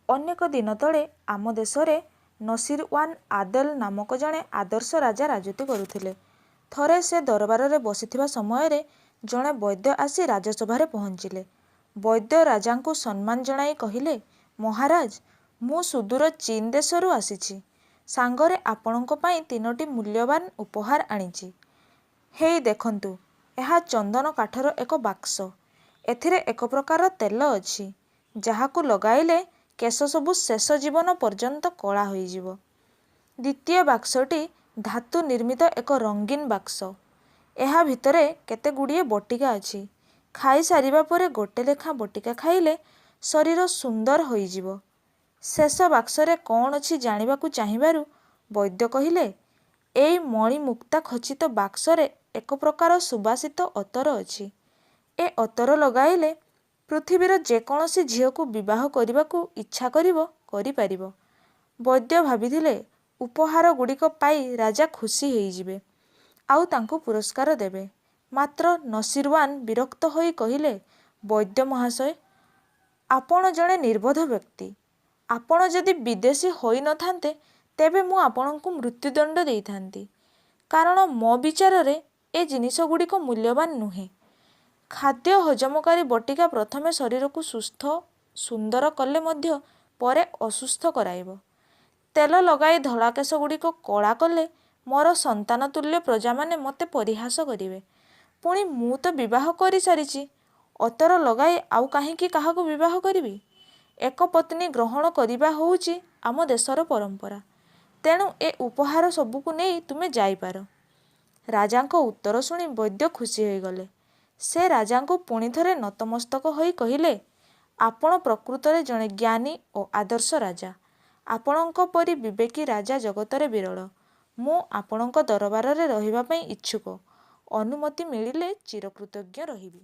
ଅନେକ ଦିନ ତଳେ ଆମ ଦେଶରେ ନସିରଓ୍ୱାନ୍ ଆଦେଲ ନାମକ ଜଣେ ଆଦର୍ଶ ରାଜା ରାଜୁତି କରୁଥିଲେ। ଥରେ ସେ ଦରବାରରେ ବସିଥିବା ସମୟରେ ଜଣେ ବୈଦ୍ୟ ଆସି ରାଜସଭାରେ ପହଞ୍ଚିଲେ। ବୈଦ୍ୟ ରାଜାଙ୍କୁ ସମ୍ମାନ ଜଣାଇ କହିଲେ, 'ମହାରାଜ! ମୁଁ ସୁଦୂର ଚୀନ ଦେଶରୁ ଆସିଛି। ସାଙ୍ଗରେ ଆପଣଙ୍କ ପାଇଁ ତିନୋଟି ମୂଲ୍ୟବାନ୍ ଉପହାର ଆଣିଛି। ହେଇ ଦେଖନ୍ତୁ, ଏହା ଚନ୍ଦନ କାଠର ଏକ ବାକ୍ସ। ଏଥିରେ ଏକ ପ୍ରକାର ତେଲ ଅଛି, ଯାହାକୁ ଲଗାଇଲେ କେଶସବୁ ଶେଷ ଜୀବନ ପର୍ଯ୍ୟନ୍ତ କଳା ହୋଇଯିବ। ଦ୍ୱିତୀୟ ବାକ୍ସଟି ଧାତୁ ନିର୍ମିତ ଏକ ରଙ୍ଗୀନ ବାକ୍ସ। ଏହା ଭିତରେ କେତେଗୁଡ଼ିଏ ବଟିକା ଅଛି। ଖାଇ ସାରିବା ପରେ ଗୋଟେ ଲେଖାଁ ବଟିକା ଖାଇଲେ ଶରୀର ସୁନ୍ଦର ହୋଇଯିବ। ଶେଷ ବାକ୍ସରେ କ'ଣ ଅଛି ଜାଣିବାକୁ ଚାହିଁବାରୁ ବୈଦ୍ୟ କହିଲେ, 'ଏଇ ମଣିମୁକ୍ତା ଖଚିତ ବାକ୍ସରେ ଏକ ପ୍ରକାର ସୁବାସିତ ଅତର ଅଛି। ଏ ଅତର ଲଗାଇଲେ ପୃଥିବୀର ଯେ କୌଣସି ଝିଅକୁ ବିବାହ କରିବାକୁ ଇଚ୍ଛା କରିବ କରିପାରିବ। ବୈଦ୍ୟ ଭାବିଥିଲେ, ଉପହାରଗୁଡ଼ିକ ପାଇ ରାଜା ଖୁସି ହୋଇଯିବେ, ଆଉ ତାଙ୍କୁ ପୁରସ୍କାର ଦେବେ। ମାତ୍ର ନସିରଓ୍ୱାନ୍ ବିରକ୍ତ ହୋଇ କହିଲେ, 'ବୈଦ୍ୟ ମହାଶୟ! ଆପଣ ଜଣେ ନିର୍ବୋଧ ବ୍ୟକ୍ତି। ଆପଣ ଯଦି ବିଦେଶୀ ହୋଇ ନ ଥାନ୍ତେ, ତେବେ ମୁଁ ଆପଣଙ୍କୁ ମୃତ୍ୟୁଦଣ୍ଡ ଦେଇଥାନ୍ତି। କାରଣ ମୋ ବିଚାରରେ ଏ ଜିନିଷଗୁଡ଼ିକ ମୂଲ୍ୟବାନ୍ ନୁହେଁ। ଖାଦ୍ୟ ହଜମକାରୀ ବଟିକା ପ୍ରଥମେ ଶରୀରକୁ ସୁସ୍ଥ ସୁନ୍ଦର କଲେ ମଧ୍ୟ ପରେ ଅସୁସ୍ଥ କରାଇବ। ତେଲ ଲଗାଇ ଧଳା କେଶଗୁଡ଼ିକ କଳା କଲେ ମୋର ସନ୍ତାନତୁଲ୍ୟ ପ୍ରଜାମାନେ ମୋତେ ପରିହାସ କରିବେ। ପୁଣି ମୁଁ ତ ବିବାହ କରିସାରିଛି। ଅତର ଲଗାଇ ଆଉ କାହିଁକି କାହାକୁ ବିବାହ କରିବି? ଏକପତ୍ନୀ ଗ୍ରହଣ କରିବା ହେଉଛି ଆମ ଦେଶର ପରମ୍ପରା। ତେଣୁ ଏ ଉପହାର ସବୁକୁ ନେଇ ତୁମେ ଯାଇପାର। ରାଜାଙ୍କ ଉତ୍ତର ଶୁଣି ବୈଦ୍ୟ ଖୁସି ହୋଇଗଲେ। ସେ ରାଜାଙ୍କୁ ପୁଣିଥରେ ନତମସ୍ତକ ହୋଇ କହିଲେ, 'ଆପଣ ପ୍ରକୃତରେ ଜଣେ ଜ୍ଞାନୀ ଓ ଆଦର୍ଶ ରାଜା। ଆପଣଙ୍କ ପରି ବିବେକୀ ରାଜା ଜଗତରେ ବିରଳ। ମୁଁ ଆପଣଙ୍କ ଦରବାରରେ ରହିବା ପାଇଁ ଇଚ୍ଛୁକ। ଅନୁମତି ମିଳିଲେ ଚିରକୃତଜ୍ଞ ରହିବି।